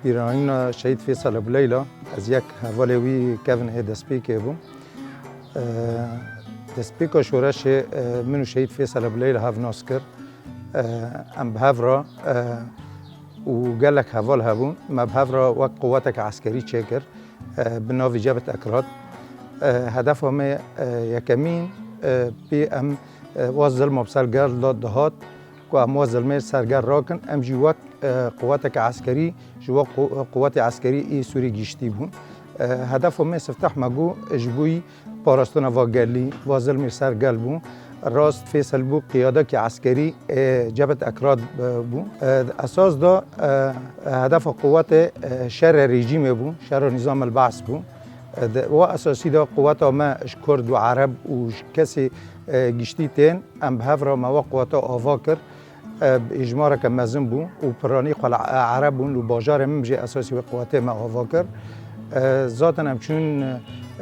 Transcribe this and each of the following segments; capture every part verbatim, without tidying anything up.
Pîranîna Şehîd Fêsal Ebû Leyla, ez yek hevalê wî kevin ê destpêkê bûm. E, destpêka şoreşê, e, min û Şehîd Fêsal Ebû Leyla hev nas kir. E, em bi hev re, e, û gelek heval hebûn. Me bi hev re wek quwetek eskerî çêkir, e, bi navê Cebhet Ekrad. E, hedefa me, e, yekemîn, e, pê em, e, wa zilma bi ser gel de dihat, ku em wa zilmê ser gel rakin, em jî wek, e, quweteke eskerî, ji wek qu-, quwetê eskerî ê Sûrî giştî bûn. E, hedefa me sifteh me got, ji bo yî parastina va gelî, va zilmê ser gel bû. Rast Fêsel bû qiyadekî eskerî, e, Cebhet Ekrad, e, bû. E, di esas de, e, hedefa quwetê, e, şerê rejîmê bû, şerê nîzam el-Be's bû. E, di wa esasî de quweta me ji Kurd û Ereb û ji kesê, e, giştî tên, em bi hev re me wa quweta ava kir. E, bi êjmareke mezin bû û piranî xwe li, e, Ereb bûn û bajarê min jî esasî wê quwetê me ava kir. E, zaten em çûn,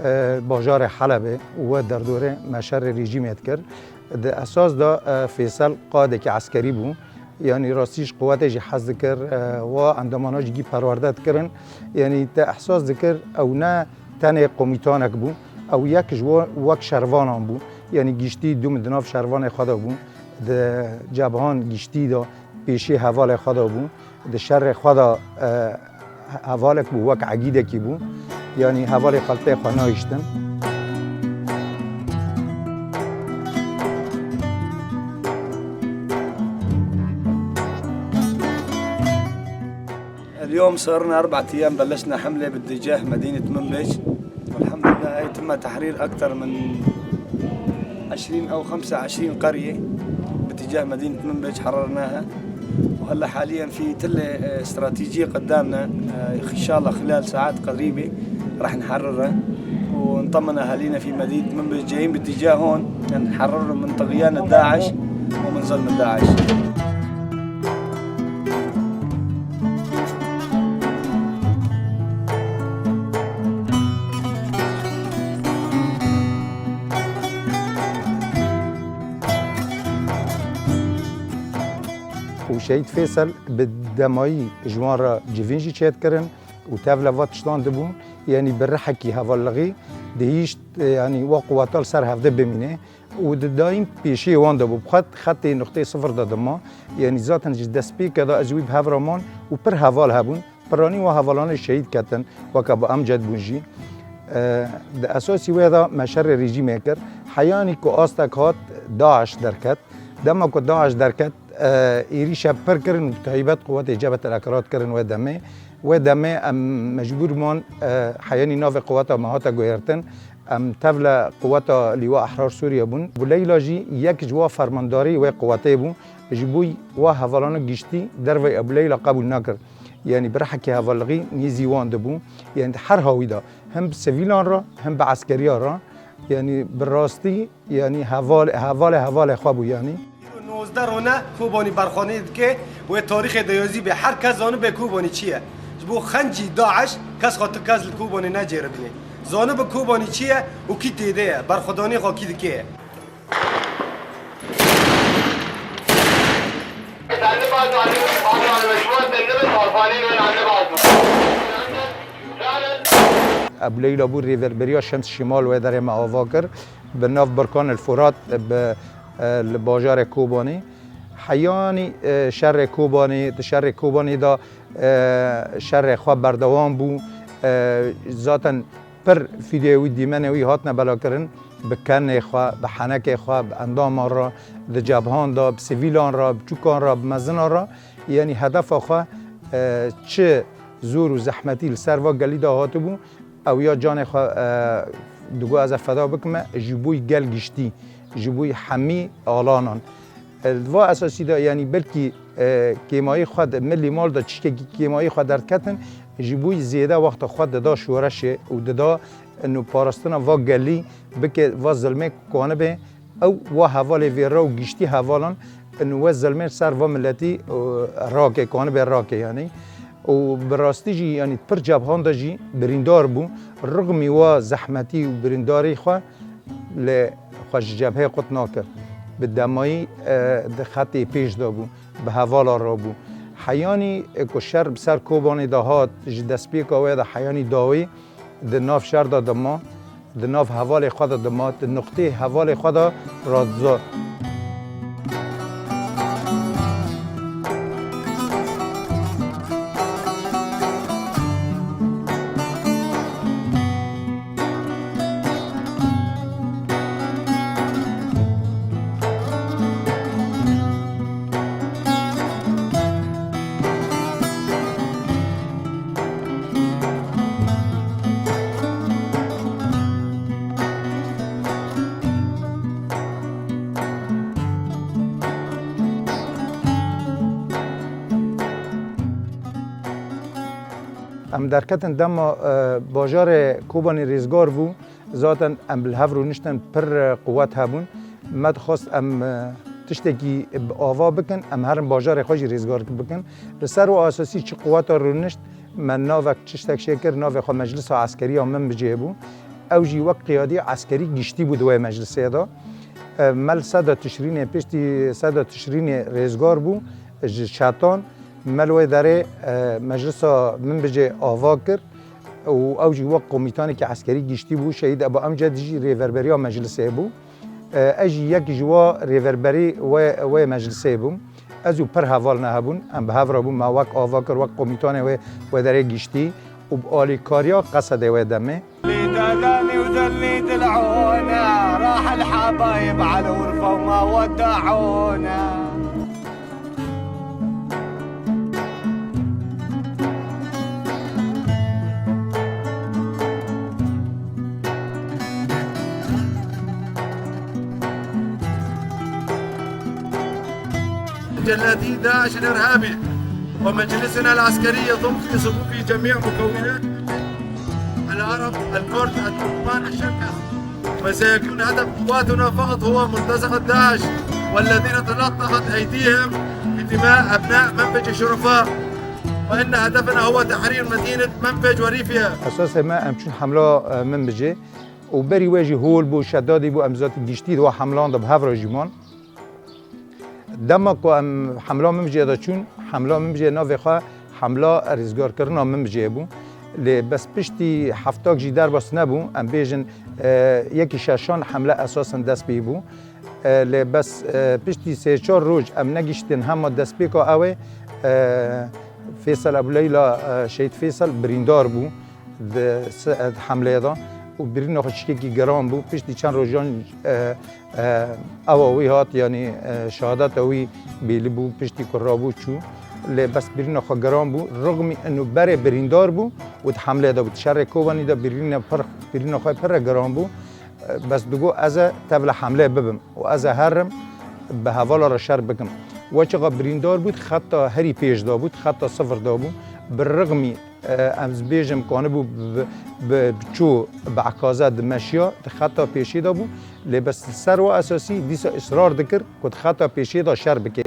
e, bajarê Helebê û we derdorê me şerê rejîmê dikir. Di esas de, e, Fêsel qadekî eskerî bû. Yanî rastî ji quwetê jî hez dikir, e, wa endamana jî gî perwerde dikirin. Yanî te ehsas dikir ew ne tenê komîtanek bû, ew yek ji we-, wek şervanan bû. Yanî giştî dûm di nav şervanê xwe de bû. Di cebhan giştî de pêşî hevalê xwe de bû. Di şerê xwe de, e, hevalek bû, wek egîdekî bû. Yanî hevalê xwe li tê xwe nahiştin. اليوم صرنا أربعة أيام بلشنا حملة باتجاه مدينة منبج، والحمد لله هاي تم تحرير أكثر من عشرين أو خمسة وعشرين قرية باتجاه مدينة منبج حررناها، وهلا حاليا في تلة، آه، استراتيجية قدامنا، آه، إن شاء الله خلال ساعات قريبة رح نحررها، ونطمن أهالينا في مدينة منبج جايين باتجاه هون نحررهم من طغيان الداعش ومن ظلم الداعش. û Şehîd Fêsel bi demayî ji wan re civîn jî çêdikirin û tevle va tiştan dibûn, yanî bi rihekî hevalixî dihîşt, yanî wa quweta li ser hevdê bimîne. û di dayîn pêşiyê wan de bû. Bi xwe xetê nuqteyê sifir de dima. Yanî zaten ji destpêkê de ez wî bi hev re man û pir heval hebûn. Piranî wa hevalanê şehîd ketin, weke bi Amced bûn jî. E, di esasî wê de me şerê rejîmê kir. Heyanî ku astek hat, DAIŞ derket. Dema ku DAIŞ derket, e, êrîşe pir kirin û bi taybet quwetê Cebhet el Ekrad kirin wê demê. Wê demê em mecbûr man, e, heyanî navê quweta me hate guhertin. Em tevle quweta Lîwa Ehrar Sûriye bûn. Bû Leyla jî yek ji wa fermandarî wê quwetê bû. Ji bo wa hevalana giştî dervey Ebû Leyla qebûl nakir. Yanî bi rihekê hevalixî nêzî wan dibû. Yanî di her hawî de hem bi sivîlan re hem bi eskeriya re. Yanî bi rastî, yanî heval, hevalê hevalê xwe bû yanî. Îro nozdeh rone Kobanî berxwedana dike, wê tarîxê de yazî be. Her kes zanibe Kobanî çi ye. Ji bo xencî DAIŞ kes xwe tu kes li Kobanê necêribîne. Zanibe Kobanî çi ye û kî tê de ye, berxwedanê xwe kî dike ye. Ebû Leyla bû rêveberiya Şems Şîmal wê derê me ava kir. Bi nav Birkan el Furat, bi, e, li bajarê Kobanê. Heyanî, e, şerê Kobanê, di şerê Kobanê de, e, şerê xwe berdewam bû. E, zaten pir fîdê wî, dîmenê wî hatine belakirin. Bi kenê xwe, bi henekê xwe, bi endaman re, di cebhan de, bi sivîlan re, bi çûkan re, bi mezinan re. Yanî hedefa xwe, e, çi zor û zehmetî li ser va gelî de hatibû, ew ya canê xwe, e, digot ez ê feda bikime, ji bo yî gel giştî, ji bo yî hemî alanan. E, li va esasî de, yanî belkî, e, kêmayî xwe de, milî mal de tiştekî kêmayî xwe derdiketin, ji bo yî zêde wexta xwe dida şoreşê û dida ino parastina va gelî bike, va zilmê kanibe, ew wa hevalê vê re û giştî hevalan ino we zilmê ser va miletî, e, rake, kanibe rake yanî. Û bi rastî jî, yanî pir cebhan de jî birîndar bû. Rixmî wa zehmetî û birîndarî xwe, lê xwe ji cebhê qut nakir. Bi demayî, e, di xetê pêş de bû, bi hevala re bû. Heyanî ku şer bi ser Kobanê de hat, ji destpêka wê de heyanî dawî di nav şer de dima, di nav hevalê xwe de dima, di nuqtê hevalê xwe de radiza. Em derketin dema, e, bajarê Kobanê rêzgar bû. Zaten em bi hev rûniştin pir, e, quwet hebûn. Me dixwest em, e, tiştekî bi ava bikin, em herin bajarê xwe jî rêzgar bikin. Li ser wê esasî çi quweta rûnişt, me navek tiştek çêkir, navê xwe Meclisa Eskerî ya Minbicê bû. Ew jî wek qiyadî eskerî giştî bû di wê meclisê de. E, me li seda Tişrînê, piştî seda Tişrînê rêzgar bû ji çetan. Me li wê derê, e, Meclisa Minbicê ava kir û ew jî wek komîtanekî eskerî giştî bû. Şehîd Ebu Emced jî rêverberiya meclisê bû. E, ez jî yek ji wa rêverberî wê, wê meclisê bûm. Ez û pir heval me hebûn. Em bi hev re bûn. Me wek ava kir, wek komîtanê wê, wê derê giştî û bi alîkariya Qesedê wê demê. اللي داداني وذلي دلعونا، راح الحبايب على الغرفة وما ودعونا. جلادين داعش الإرهابي ومجلسنا العسكري يضم في صفوفه جميع مكونات العرب، الكرد، التركمان، الشركس، وسيكون هدف قواتنا فقط هو مرتزقة داعش والذين تلطخت أيديهم بدماء أبناء منبج الشرفاء، وإن هدفنا هو تحرير مدينة منبج وريفها. Esasê me, em çûn hemla, e, Minbicê û berî wê jî hol bû, şedadî bû, em zaten giştî di wa hemlan de bi hev re jî man. Dema ku em hemla Minbicê de çûn, hemla Minbicê navê xwe hemla rêzgarkirina Minbicê bû. Lê bes piştî heftak jî derbas nebû, em bêjin, e, yekî şeşan hemle esasen dest pê bû. E, lê bes, e, piştî sê çar roj em negiştin hema destpêka ew ê, e, Fêsel Ebû Leyla, e, Şehîd Fêsel birîndar bû. Di se-, di hemleyê de û birîna xwe çikekî giran bû. Piştî çend rojan, e, e, ewa wî hat, yanî, e, şehadeta wî bêlî bû, piştî ku rabû çû. Lê bes birîna xwe giran bû. Rixmî inu berê birîndar bû û di hemleyê de bû. Di şerê Kobanî de birîna pir, birîna xwe pir re giran bû. E, bes digot, ez ê tevla hemleyê bibim û ez ê herim bi hevala re şer bikim. Weçiqa birîndar bû, di xeta herî pêş de bû, di xeta sifir de bû. Bi rixmî E, em bêjim, kanibû bi, bi, bi çû, bi ekaza dimeşiya, di xeta pêşî de bû. Lê bes li ser wa esasî dîsa israr dikir ku di xeta pêşî de şer bike.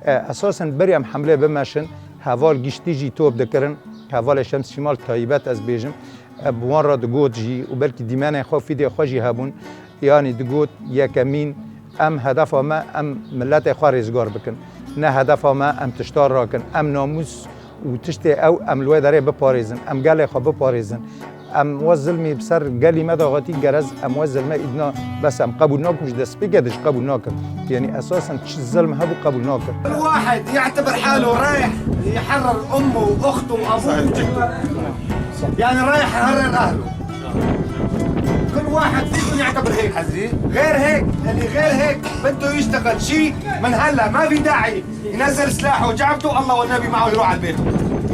E, esasen berî em hemlê bimeşin, heval giştî jî top dikirin. Hevalê Şems Şîmal taybet ez bêjim. E, bi wan re digot jî û belkî dîmenên xwe, fîdê xwe jî hebûn. Yanî digot, yekemîn, em hedefa me, em miletê xwe rêzgar bikin. Ne hedefa me, em tişta rakin. Em namûs û tiştê ew, em li wê derê biparêzin. Em gelê xwe biparêzin. Em we zilmî bi ser gelî me daxetî, gerez em we zilme îdna bes em qebûl nakin, ji destpêkê de jî qebûl nakin. Yanî esasen çi zilm hebû qebûl nakin. كل واحد يعتبر حاله رايح يحرر أمه وأخته وأبوه وجده. يعني رايح يحرر أهله. كل واحد فيكم يعتبر هيك. غير هيك، اللي غير هيك بده يشتغل شيء من هلا، ما في داعي ينزل سلاحه وجعبته، الله والنبي معه يروح على البيت.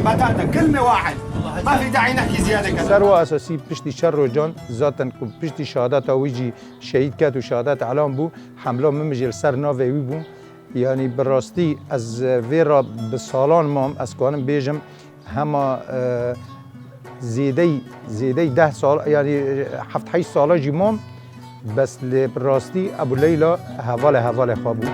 بتاتا، كلمة واحد. ما في داعي نحكي زيادة كذا. Ser wa esasî piştî çar rojan, zaten ku piştî şehadeta wî jî şehîd ket û şehadet elan bû, hemla min jî li ser navê wî bû. Yanî bi rastî ez vê re bi salan mam, ez kanim bêjim, hema, e, zêdey, zêdey deh sal, yanî heft heşt sala jî mam, bes lê bi rastî Ebû Leyla hevalê hevalê xwe bû.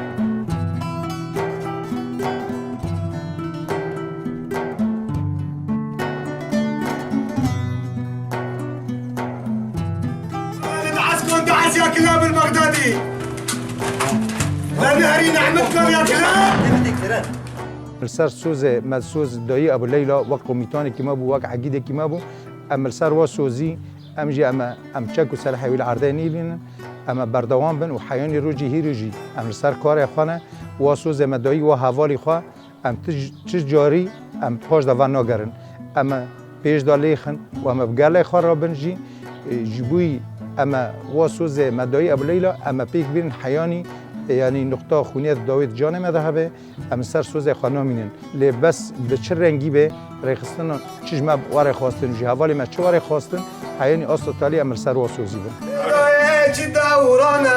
تعسكم تعس يا كلاب البغدادي. لا نهري نعمتكم يا كلاب. Li ser sozê me soz dayî Ebû Leyla wek komîtanekî me bû, wek egîdekî me bû. Em li ser wa sozî, em jî em, em çek û selehê wî li erdê nîlînin. Em berdewam bin û heyanî rojî hîrî jî em li ser karê xwe ne. Wa sozê me dayî wa hevalî xwe, em ti, çi carî em paş de venagerin. Em pêş de lêxin û em bi gelê xwe re bin jî, e, ji bo em wa sozê me dayî Ebû Leyla, em pêk bînin heyanî, e, yanî nuqta xûniyê di dawî di canê me de hebe. Em li ser sozê xwe namînin. Lê bes bi çi rengî be, rêxistina çi ji me were xwestin, ji hevalê me çi were xwestin, heyanî asta talî em li ser wa sozî bin. Lê dayê çi dewran e,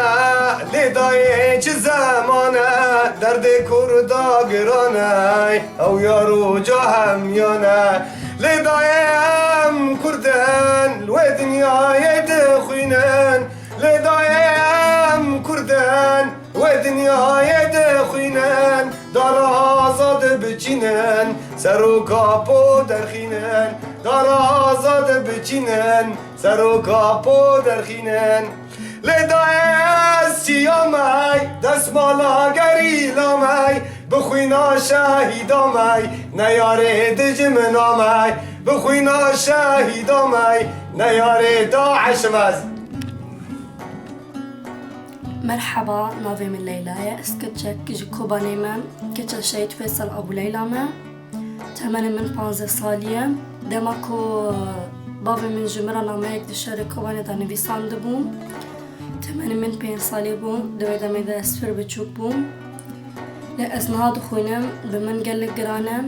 lê dayê çi zeman e, derdê Kurda giran e, ew ya roja hemiyan e. Lê dayê em Kurd in, li wê dinyayê dixwînin. Lê dayê em Kurd in, wê dinyayê dixwînin, dara azad biçînin, ser û kapo derxînin, dara azad biçînin, ser û kapo derxînin. Lê dayê ez çiya me, destmala gerîla me, bi xwîna şehîda me, neyarê dijmina me, bi xwîna şehîda me, neyarê DAIŞ me. Merheba, navê min Leyla ye. Ez keçek ji Kobanê me, keça Şehîd Feysel Abû Leyla me. Temenê min panzdeh salî ye. Dema ku bavê min ji min re nameyek di şerê Kobanê de nivîsandibû, temenê min pênc salî bû. Di wê demê de ez pir biçûk bûm. Lê ez niha dixwînim, bi min gelek giran e.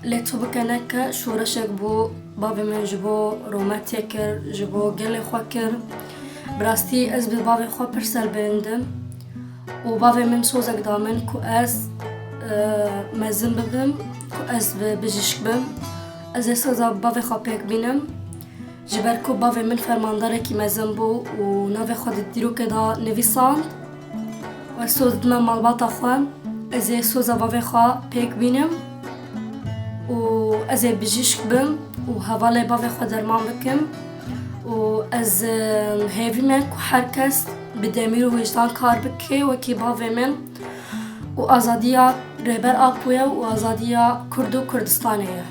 Lê tu bike neke şoreşek bû. Bavê min ji bo rûmetê kir, ji bo gelê xwe kir. Bi rastî ez bi bavê xwe pir serbilind im û bavê min sozek da min ku ez, e, mezin bibim, ku ez bi bijîşk bim. Ez ê soza bavê xwe pêk bînim. Ji ber ku bavê min fermandarekî mezin bû û navê xwe di dîrokê de nivîsand, ez soz didime malbata xwe, ez ê soza bavê xwe pêk bînim û ez ê bijîşk bim û hevalê bavê xwe derman bikim û ez, e, hêvî me ku her kes bi demîr û wijdan kar bike wekî bavê min û azadiya Rêber Apo ye û azadiya Kurd û Kurdistanê ye.